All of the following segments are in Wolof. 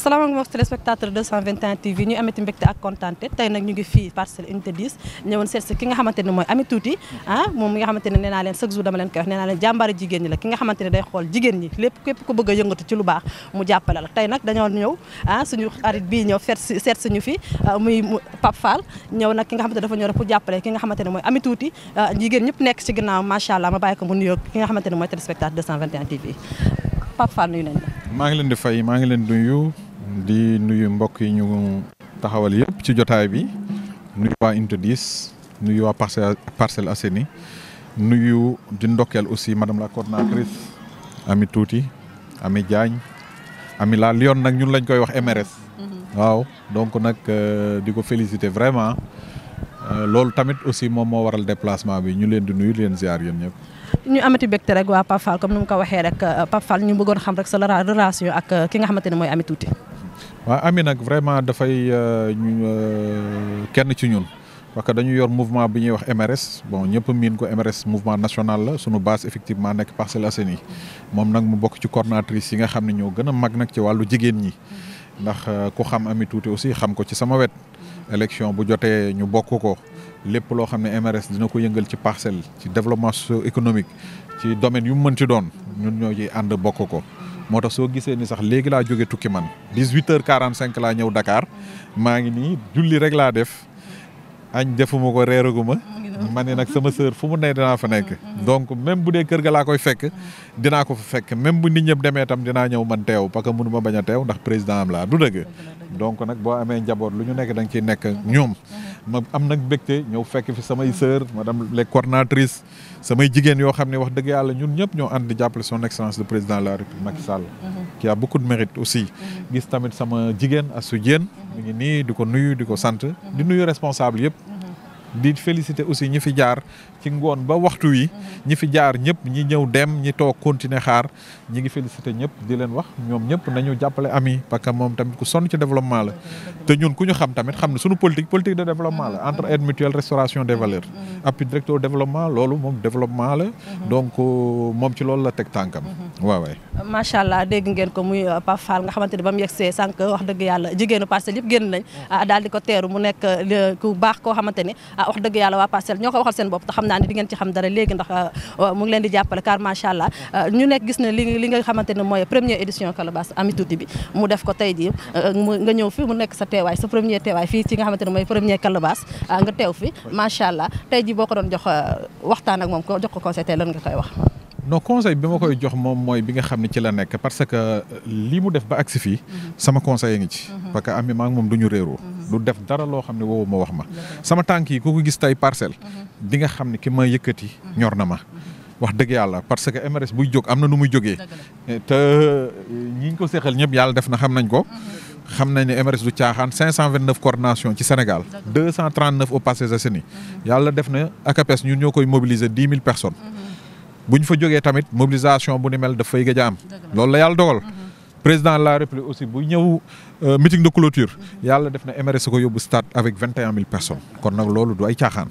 salaamaaleykum téléspectateur 221 TV ñu amati mbégte ak kontaante tey nag ñu ngi fii Parcelles Unité 10 ñëwoon seet si ki nga xamante ne mooy Ami Tuuti moom mi nga xamante ne nee naa leen chaque jour dama leen koy wax nee naa leen jàmbaari jigéen ñi la ki nga xamante ne day xool jigéen ñi lépp képp ko bëgg a yëngatu ci lu baax mu jàppale la tey nag dañoo ñëw suñu xarit bii ñëw seet si ñu fi muy Pape Fall ñëw nag ki nga xamante ne dafa ñëw rek pour jàppale ki nga xamante ne mooy Ami Tuuti jigéen ñëpp nekk ci ginnaaw macha allah ma bàyyi ko mu nuyoo ki nga xamante ne mooy téléspectateur 221 TV Pape Fall nuyu nañ la. maa ngi leen di fay maa ngi leen di nuyu mbokk yi ñu taxawal yëpp ci jotaay bi nuyu waa Unité 10 nuyu waa Parcelles Assainies nuyu di ndokkeel aussi madame la coordonnatrice Ami Tuuti Ami Diagne Ami la Lyon nag ñun lañ koy wax MRS. waaw donc nag di ko féliciter vraiment loolu tamit aussi moom moo waral déplacement bi ñu leen di nuyu leen ziar yéen ñëpp. ñu amati mbégte rek waa Pape Fall comme ni mu ko waxee rek Pape Fall ñu bëggoon xam rek sa relation ak ki nga xamante ne mooy Ami Tuuti. waaw Ami nag vraiment dafay kenn ci ñun parce que dañu yor mouvement bi ñuy wax MRS bon ñëpp miin ko MRS mouvement national la sunu base effectivement nekk Parcelles Assainies moom nag mu bokk ci coordonnatrice yi nga xam ne ñoo gën a mag nag ci wàllu jigéen ñi ndax ku xam Ami Tuuti aussi xam ko ci sama wet élection bu jotee ñu bokk ko lépp loo xam ne MRS dina ko yëngal ci parcelle ci développement socio-économique ci domaine yu mu mën ci doon ñun ñoo ciy ànd bokk ko moo tax soo gisee ni sax léegi laa jóge tukki man 18h45 laa ñëw Dakar maa ngi nii julli rek laa def añ defuma ko reeraguma ma ne nag sama sœur fu mu ne dinaa fa nekk donc même bu dee kër ga laa koy fekk dinaa ko fa fekk même bu nit ñëpp demee tam dinaa ñëw man teew parce que mënu ma bañ a teew ndax président am laa du dëgg donc nag boo amee njaboot lu ñu nekk da nga ciy nekk ñoom ma am nag mbégte ñëw fekk fi samay sœur madame les coordonnatrices samay jigéen yoo xam ne wax dëgg yàlla ñun ñëpp ñoo ànd di jàppale son excellence le président de la République Macky Sall qui a beaucoup de mérite aussi gis tamit sama jigéen Astou Diène mi ngi nii di ko nuyu di ko sant di nuyu responsable yëpp di féliciter aussi ñi fi jaar ci ngoon ba waxtu wi ñi fi jaar ñëpp ñi ñëw dem ñi toog continuer xaar ñi ngi féliciter ñëpp di leen wax ñoom ñëpp nañu jàppale Ami parce que moom tamit ku sonn ci développement la te ñun ku ñu xam tamit xam ne suñu politique de développement la entre aide mutuelle restauration des valeurs appui direct au développement loolu moom développement la donc moom ci loolu la teg tànkam waaw waay macha allah dégg ngeen ko muy Pape Fall nga xamante ne ba mu yegsee sànq wax dëgg yàlla jigéenu Parcelles yëpp génn nañ daal di ko teeru mu nekk ku baax koo xamante ne wax dëgg yàlla waa Parcelles ñoo ko waxal seen bopp te xam naa ne di ngeen ci xam dara léegi ndax mu ngi leen di jàppale car macha allah ñu nekk gis ne li nga xamante ne mooy première édition Calebasse Ami Tuuti bi mu def ko tey jii nga ñëw fi mu nekk sa teewaay sa premier teewaay fii ci nga xamante ne mooy premier Calebasse nga teew fi macha allah tey jii boo ko doon jox waxtaan ak moom ko jox ko conseil tey lan nga koy wax. non conseil bi ma koy jox moom mooy bi nga xam ne ci la nekk parce que lii mu def ba agsi fii sama conseil ngi ci parce que Ami maa ngi moom du ñu réeroo du def dara loo xam ne woowu ma wax ma sama tànk yi ku ko gis tey Parcelles di nga xam ne ki ma yëkkati ñor na ma wax dëgg yàlla parce que MRS buy jóg am na nu muy jógee te ñi ñu ko seexal ñëpp yàlla def na xam nañ ko xam nañ ne MRS du caaxaan 529 coordination ci Sénégal 239 au Parcelles Assainies yàlla def na ACAPES ñun ñoo koy mobiliser 10 000 personnes bu ñu fa jógee tamit mobilisation bu ni mel dafay gëj a am loolu la yàlla dogal président de la République aussi bu ñëw meeting de clôture yàlla def na MRS ko yóbbu stade avec 21 000 personnes kon nag loolu du ay caaxaan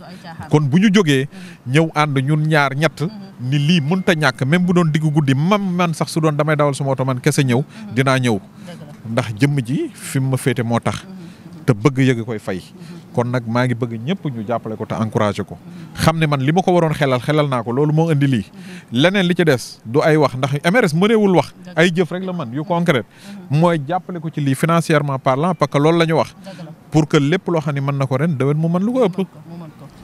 kon bu ñu jógee ñëw ànd ñun ñaar ñett ni lii mënut a ñàkk même bu doon diggu guddi man sax su doon damay dawal suma oto man kese ñëw dinaa ñëw ndax jëmm ji fi mu ma féete moo tax te bëgg yëg koy fay kon nag maa ngi bëgg ñëpp ñu jàppale ko te encouragé ko xam ne man li ma ko waroon xelal naa ko loolu moo indi lii leneen li ci des du ay wax ndax MRS mëneewul wax ay jëf rek la man yu concret mooy jàppale ko ci lii financièrement parlant parce que loolu la ñu wax pour que lépp loo xam ne mën na ko ren déwén mu mën lu ko ëpp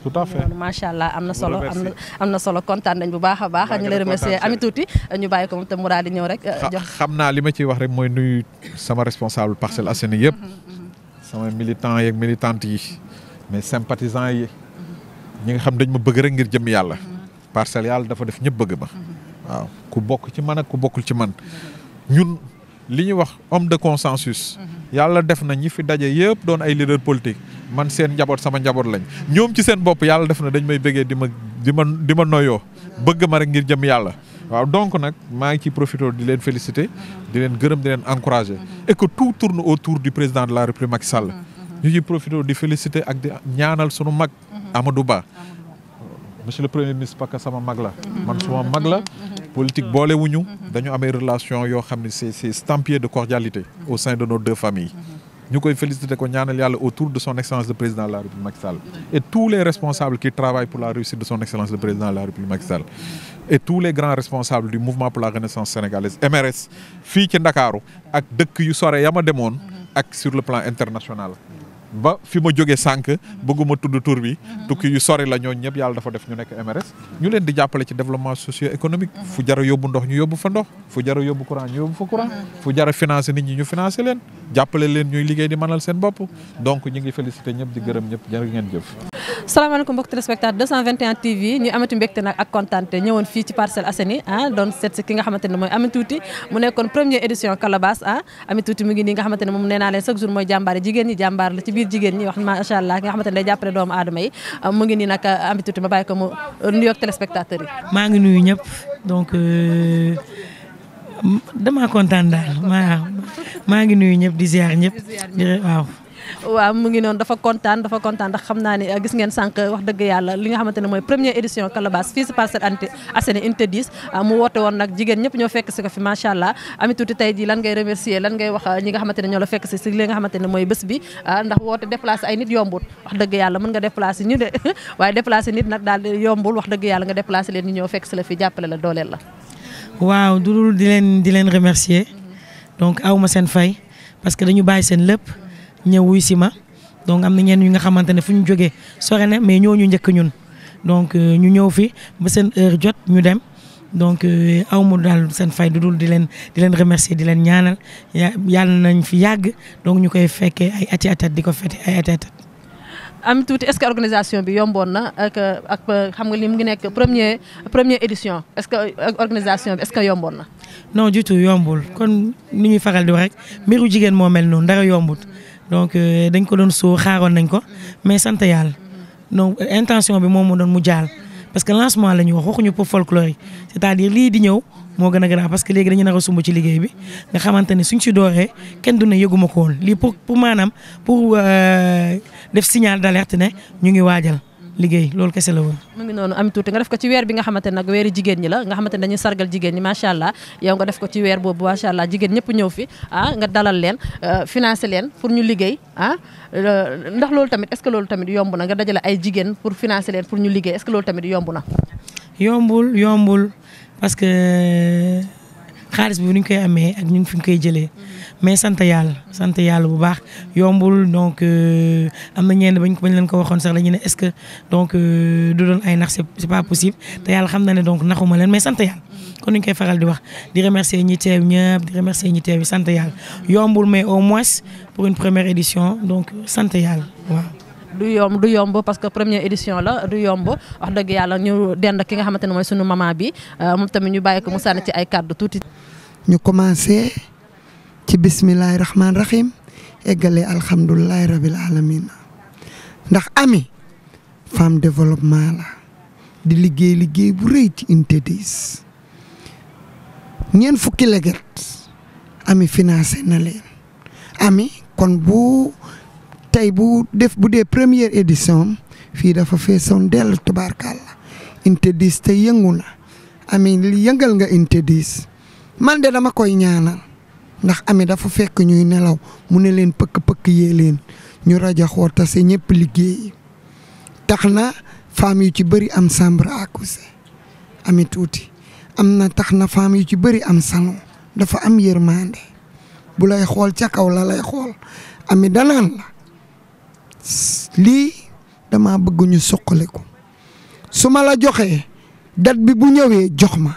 tout à fait macha allah am na solo kontaan nañ bu baax a baax ñu lay remercier Ami Tuuti ñu bàyyi ko moom te mu daal di ñëw rek xam naa li ma ciy wax rek mooy nuyu sama responsable Parcelles Assainies yëpp sama militants yeeg militantes yi mais sympathisants yi ñi nga xam dañ ma bëgg rek ngir jëm yàlla Parcelles yàlla dafa def ñëpp bëgg ma waaw ku bokk ci man ak ku bokkul ci man ñun li ñuy wax homme de consensus yàlla def na ñi fi daje yëpp doon ay leader politique man seen njaboot sama njaboot lañ ñoom ci seen bopp yàlla def na dañ may bëggee di ma noyoo bëgg ma rek ngir jëm yàlla waaw donc nag maa ngi ciy profité di leen féliciter di leen gërëm di leen encourager et que tout tourne autour du président de la République Macky Sall ñu ciy profité di féliciter ak di ñaanal sunu mag Amadou Ba monsieur le premier ministre parce que sama mag la man suma mag la politique boolewuñu dañu amee relation yoo xam ne c'est estampillé de cordialité au sein de nos deux familles. ñu koy féliciter ko ñaanal yàlla autour de son excellence le président de la République Macky Sall et tous les responsables qui travaillent pour la réussite de son excellence le président de la République Macky Sall et tous les grands responsables du mouvement pour la renaissance sénégalaise MRS fii ci Ndakaaru ak dëkk yu sore ya ma demoon ak sur le plan international ba fi ma jógee sànq bëgguma tudd tur bi tukki yu sori la ñooñu ñëpp yàlla dafa def ñu nekk MRS ñu leen di jàppale ci développement socio-économique fu jara yóbbu ndox ñu yóbbu fa ndox fu jara yóbbu courant ñu yóbbu fa courant fu jara financer nit ñi ñu financer leen jàppale leen ñuy liggéey di mënal seen bopp donc ñu ngi féliciter ñëpp di gërëm ñëpp jërë ngeen jëf. salaamaaleykum mbokk téléspectateur 221 TV ñu amati mbégte nag ak kontaante ñëwoon fii ci Parcelles Assainies doon seet si ki nga xamante ne mooy Amy Touty mu nekkoon première édition Calebasse Amy Touty mu ngi nii nga xamante ne moom nee naa leen chaque jour mooy jàmbaar jigéen ñi jàmbaar la ci biir jigéen ñi wax macha allah nga xamante ne day jàppale doomu aadama yi mu ngi nii nag Amy Touty ma bàyyi ko mu nuyoog téléspectateurs yi. maa ngi nuyu ñëpp donc damaa kontaan daal maa ngi nuyu ñëpp di ziar ñëpp waaw. waaw mu ngi noonu dafa kontaan ndax xam naa ne gis ngeen sànq wax dëgg yàlla li nga xamante ne mooy première édition Calebasse fii si Parcelles Assainies unité 10 mu woote woon nag jigéen ñëpp ñoo fekk si ko fi macha allah Amy Touty tey jii lan ngay remercier lan ngay wax ñi nga xamante ne ñoo la fekk si li nga xamante ne mooy bés bi ndax woote déplacé ay nit yombul wax dëgg yàlla mën nga déplacé ñu de waaye déplacé nit nag daal yombul wax dëgg yàlla nga déplacé leen ñu ñëw fekk si la fi jàppale la dooleel la. waaw dul di leen remercier donc aw ma seen fay parce que dañu bàyyi seen lépp ñëw wuy si ma donc am na ñenn ñu nga xamante ne fu ñu jógee sore na mais ñooñu njëkk ñun donc ñu ñëw fi ba seen heure jot ñu dem donc aw ma daal seen fay dul di leen remercier di leen ñaanal yàlla nañ fi yàgg donc ñu koy fekkee ay ati atat di ko fete ay ati atat. Amy Touty est-ce que organisation bi yomboon na ak xam nga li mu ngi nekk première édition est-ce que organisation bi est-ce que yomboon na. non du tout yombul kon ni ñuy faral di wax rek mbiru jigéen moo mel noonu dara yombut. donc dañ ko doon soo xaaroon nañ ko mais sant yàlla donc intention bi moom moo doon mu jaal parce que lancement la ñu waxuñu pour folklore yi c'est-à-dire lii di ñëw moo gën a grave parce que léegi dañu nar a sumb ci liggéey bi nga xamante ne suñ si dooree kenn du ne yëguma ko woon lii pour maanaam pour def signal d'alerte ne ñu ngi waajal liggéey loolu kese la woon. mu ngi noonu Amy Touty nga def ko ci weer bi nga xamante ne nag weeri jigéen ñi la nga xamante ne dañuy sargal jigéen ñi macha allah yow nga def ko ci weer boobu macha allah jigéen ñëpp ñëw fi nga dalal leen financer leen pour ñu liggéey ndax loolu tamit est-ce que loolu tamit yomb na nga dajale ay jigéen pour financer leen pour ñu liggéey est-ce que loolu tamit yomb na. yombul parce que xaalis bi ni ñu koy amee ak ñu fi ñu koy jëlee mais sant yàlla bu baax yombul donc am na ñenn bañ leen ko waxoon sax dañu ne est-ce que donc du doon ay nax c'est pas possible te yàlla xam na ne donc naxuma leen mais sant yàlla kon ni ñu koy faral di wax di remercier ñi teew ñëpp di remercier ñi teew yi sant yàlla yombul mais au moins pour une première édition donc sant yàlla waaw. du yomb parce que première édition la du yomb wax dëgg yàlla ñu dend ki nga xamante ne mooy sunu maman bi moom tamit ñu bàyyi ko mu sànni ci ay kàddu tuuti. ñu commencé ci bismillahi rahmaani rahim eggale alhamdulilahi rabil alamin ndax Amy femme développement la di liggéey bu rëy ci unité 10 ñeent fukki leget Amy financé na leen Amy kon bu tey bu dee première édition fii dafa feesoon dellu tubaarkàlla unité 10 te yëngu na Amy li yëngal nga unité 10 man de dama koy ñaanal ndax Amy dafa fekk ñuy nelaw mu ne leen pëkk yee leen ñu rajo xoota se ñëpp liggéey tax na femmes yu ci bëri am chambre à coucher Amy Touty tax na femmes yu ci bëri am salon dafa am yërmande bu lay xool ca kaw la lay xool Amy danaan la lii dama bëgg ñu soqale ko su ma la joxee date bi bu ñëwee jox ma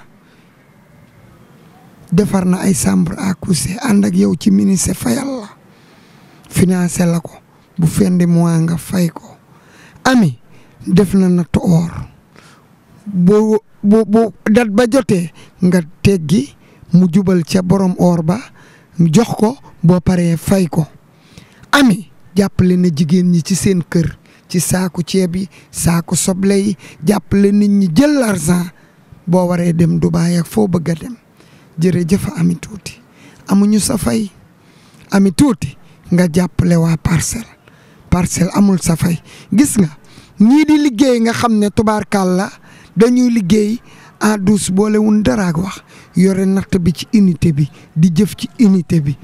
defar na ay chambre à coucher ànd ak yow ci ministère fayal la financé la ko bu fin de mois nga fay ko Amy def na natt or bu date ba jotee nga teggi mu jubal ca borom or ba jox ko boo paree fay ko Amy jàppale na jigéen ñi ci seen kër ci saaku ceeb yi saaku soble yi jàppale nit ñi jël l'argent boo waree dem Dubaay ak foo bëgg a dem jërëjëf Amy Touty amuñu sa fay Amy Touty nga jàppale waa Parcelles amul sa fay gis nga ñii di liggéey nga xam ne tubaarkàlla dañuy liggéey en douce boole wun dara ak wax yore natt bi ci unité bi di jëf ci unité bi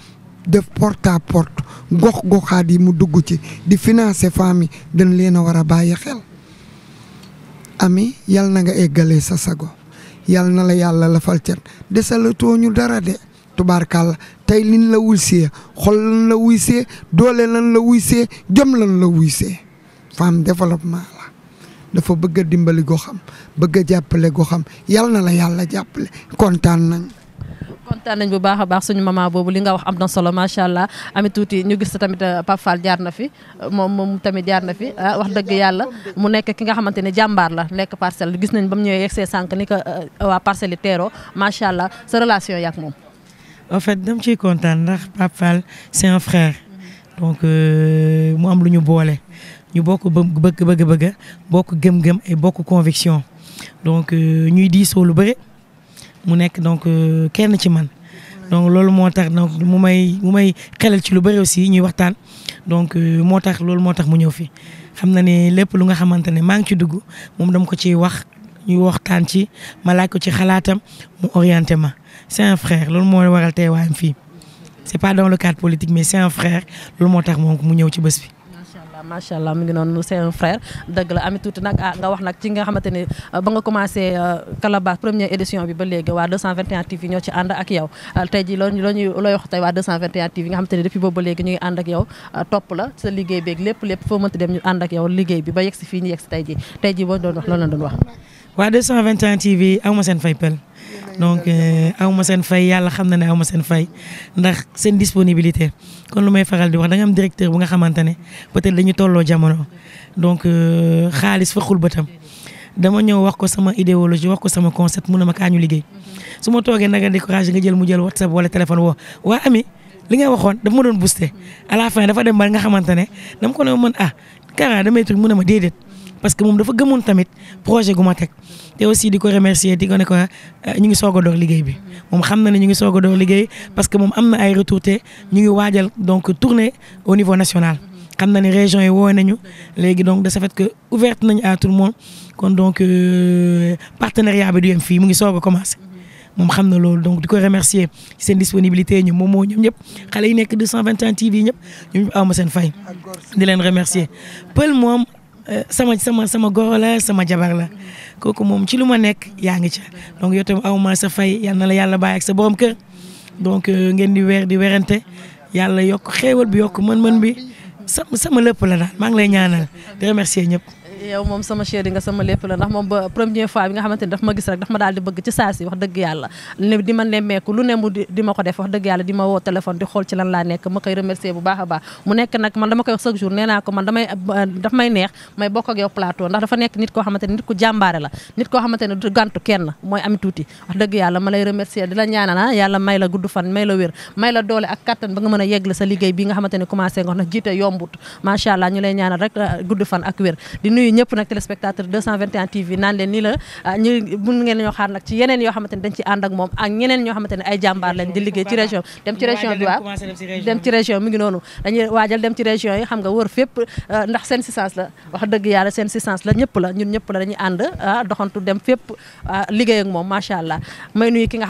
def porte à porte gox-goxaat yi mu dugg ci di financer femmes yi dañ leen a war a bàyyi xel Ami yal na nga eggalee sa sago yal na la yàlla lafal cat desalatoo ñu dara de tubaarkàlla tey liñ la wuysee xol lan la wuysee doole lan la wuysee jom lan la wuysee femme développement la dafa bëgg a dimbali goxam bëgg a jàppale goxam yal na la yàlla jàppale kontaan nañ. kontaan nañ bu baax a baax suñu maman boobu li nga wax am na solo macha allah Ami Tuuti ñu gis tamit Pape Fall jaar na fi moom tamit jaar na fi wax dëgg yàlla mu nekk ki nga xamante ne jàmbaar la nekk parcelle gis nañ ba mu ñëwee yegsee sànq ni ko waa parcelle yi teeroo macha allah sa relation yak moom. en fait dama ciy kontaan ndax Pape Fall c'est un frère donc mu am lu ñu boole ñu bokk bëgg bokk gëm-gëm et bokk conviction donc ñuy diisoo lu bëri. mu nekk donc kenn ci man donc loolu moo tax donc mu may xelal ci lu bëri aussi ñuy waxtaan donc moo tax loolu moo tax mu ñëw fi xam na ne lépp lu nga xamante ne maa ngi ci dugg moom dama ko ciy wax ñuy waxtaan ci ma laaj ko ci xalaatam mu orienté ma c'est un frère loolu moo waral teewaayam fii c'est pas dans le cadre politique mais c'est un frère loolu moo tax moom mu ñëw ci bés bi. macha allah mu ngi noonu c'est un frère dëgg la Ami Tuuti nag nga wax nag ci nga xamante ne ba nga commencé Calebasse première édition bi ba léegi waa 221 TV ñoo ci ànd ak yow tey ji looy wax tey waa 221 TV nga xamante ne depuis boobu ba léegi ñu ngi ànd ak yow topp la sa liggéey beeg lépp foo mënti dem ñu ànd ak yow liggéey bi ba yegg si fii ñu yegg si tey ji boo doon wax loolu la doon wax. waa 221 TV aw ma seen fay pel donc aw ma seen fay yàlla xam na ne aw ma seen fay ndax seen disponibilité kon lu may faral di wax da nga am directeur bu nga xamante ne peut-être dañu tolloo jamono donc xaalis fëqul bëtam dama ñëw wax ko sama idéologie wax ko sama concept mun na ma kaa ñu liggéey su ma toogee nag découragé nga jël mu jël WhatsApp wala téléphone woo waa Ami li nga waxoon dafa ma doon booster à la fin dafa dem ba nga xamante ne dama ko ne man Kara damay truc mun na ma déedéet parce que moom dafa gëmoon tamit projet gu ma teg te aussi di ko remercier di ko ne ko ñu ngi soog a door liggéey bi moom xam na ne ñu ngi soog a door liggéey parce que moom am na ay retour te ñu ngi waajal donc tournée au niveau national xam na ne région yi woo nañu léegi donc de ce fait que ouverte nañu à tout le monde kon donc partenariat bi du yem fii mu ngi soog a commencé moom xam na loolu donc di ko remercier ci seen disponibilité ñu moom moo ñoom ñëpp xale yi nekk 221 TV ñëpp ñoom ñëpp aw ma seen fay di leen remercier pël moom sama goro la sama jabar la kooku moom ci lu ma nekk yaa ngi ca donc yow tamit aw ma sa fay yal na la yàlla bàyyi ak sa borom kër donc ngeen di werante yàlla yokk xéewal bi yokk mën-mën bi sama lépp la daal maa ngi lay ñaanal di remercier ñëpp. yow moom sama chéri nga sama lépp la ndax moom ba première fois bi nga xamante ni daf ma gis rek daf ma daal di bëgg ci saa si wax dëgg yàlla di ma nemmeeku lu ne mu di ma ko def wax dëgg yàlla di ma woo téléphone di xool ci lan laa nekk ma koy remercier bu baax a baax mu nekk nag man dama koy wax chaque jour nee naa ko man daf may neex may bokk ak yow plateau ndax dafa nekk nit koo xamante ne nit ku jàmbaare la nit koo xamante ne du gàntu kenn mooy Ami Tuuti wax dëgg yàlla ma lay remercier di la ñaanal yàlla may la gudd fan may la wér may la doole ak kattan ba nga mën a yeggle sa liggéey bi nga xamante ne commencé nga wax nag jiite yombut macha allah ñu lay ñaanal rek gudd fan ak wér di nuyu ñëpp nag téléspectateur 221 TV naan leen nii la ñu mun ngeen ñoo xaar nag ci yeneen yoo xamante ne dañ ci ànd ak moom ak ñeneen ñoo xamante ne ay jàmbaar lañ di liggéey ci région dem ci région bi waaw dem ci région mi ngi noonu dañuy waajal dem ci région yi xam nga wër fépp ndax seen assistance la wax dëgg yàlla seen assistance la ñëpp la ñun ñëpp la dañuy ànd doxantu dem fépp liggéey ak moom macha allah may nuyu ki nga